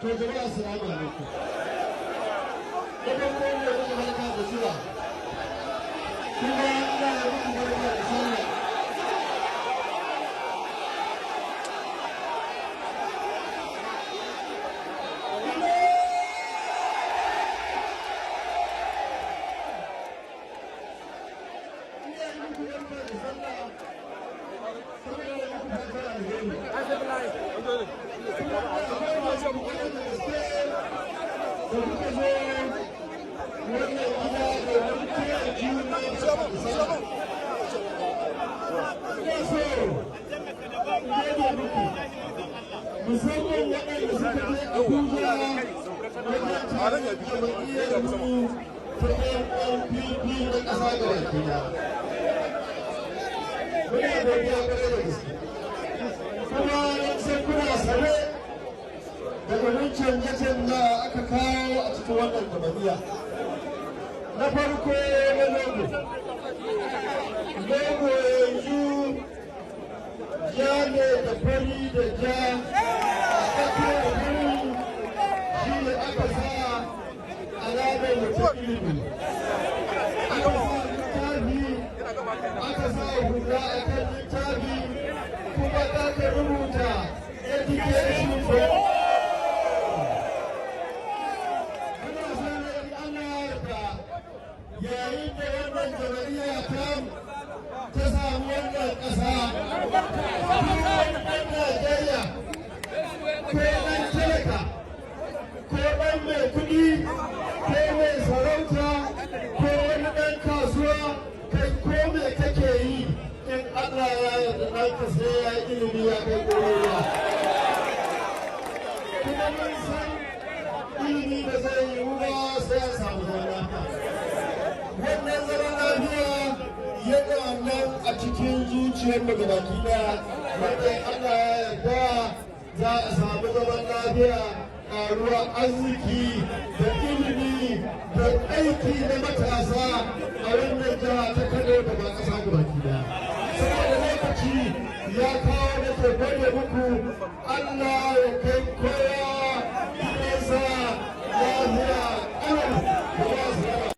To jama'a, assalamu alaikum. Da farko ne muku barka da zuwa, kuma ina yi muku barka da sallah. Ina yi muku barka da sallah kuma ina yi muku fatan alheri. Da kuka zo wannan gida domin taya juna barka da sallah. Ina so in gode muku, musamman waɗanda suka je Abuja wajen taron jam'iyyar mu ta NNPP na ƙasa gabaki ɗaya. Muna godiya ƙwarai da gaske. Kuma sai kuna sane da irin canje-canje da aka kawo a cikin wannan jam'iyya. Na farko na logo. Logo yanzu ja ne da fari da ja, a tsakiyar wurin shi ne aka sa alamar mutum ilimi. Aka sa littafi, aka sa hula a kan littafi, kuma aka rubuta "Education for All". Muna son Allah ya yarda, yayin da wannan jam'iyya ta samu wannan ƙasa, duk wani ɗan Najeriya, ko ɗan talaka ko ɗan mai kuɗi ko mai sarauta ko wani ɗan kasuwa, kai ko me kake yi, in Allah ya yarda ɗanka sai ya yi ilimi ya kai ƙololuwa. Kuma mun san ilimi ba zai yiwu ba sai an samu zaman lafiya. Wannan zaman lafiya yana nan a cikin zuciyar mu gabaki ɗaya, wanda Allah ya yarda za a samu zaman lafiya, ƙaruwar arziki da ilimi da aiki na matasa a wannan jiha ta Kano da ba ƙasa gabaki ɗaya. Saboda lokaci ya kawo, nake gode muku. Allah ya kai kowa.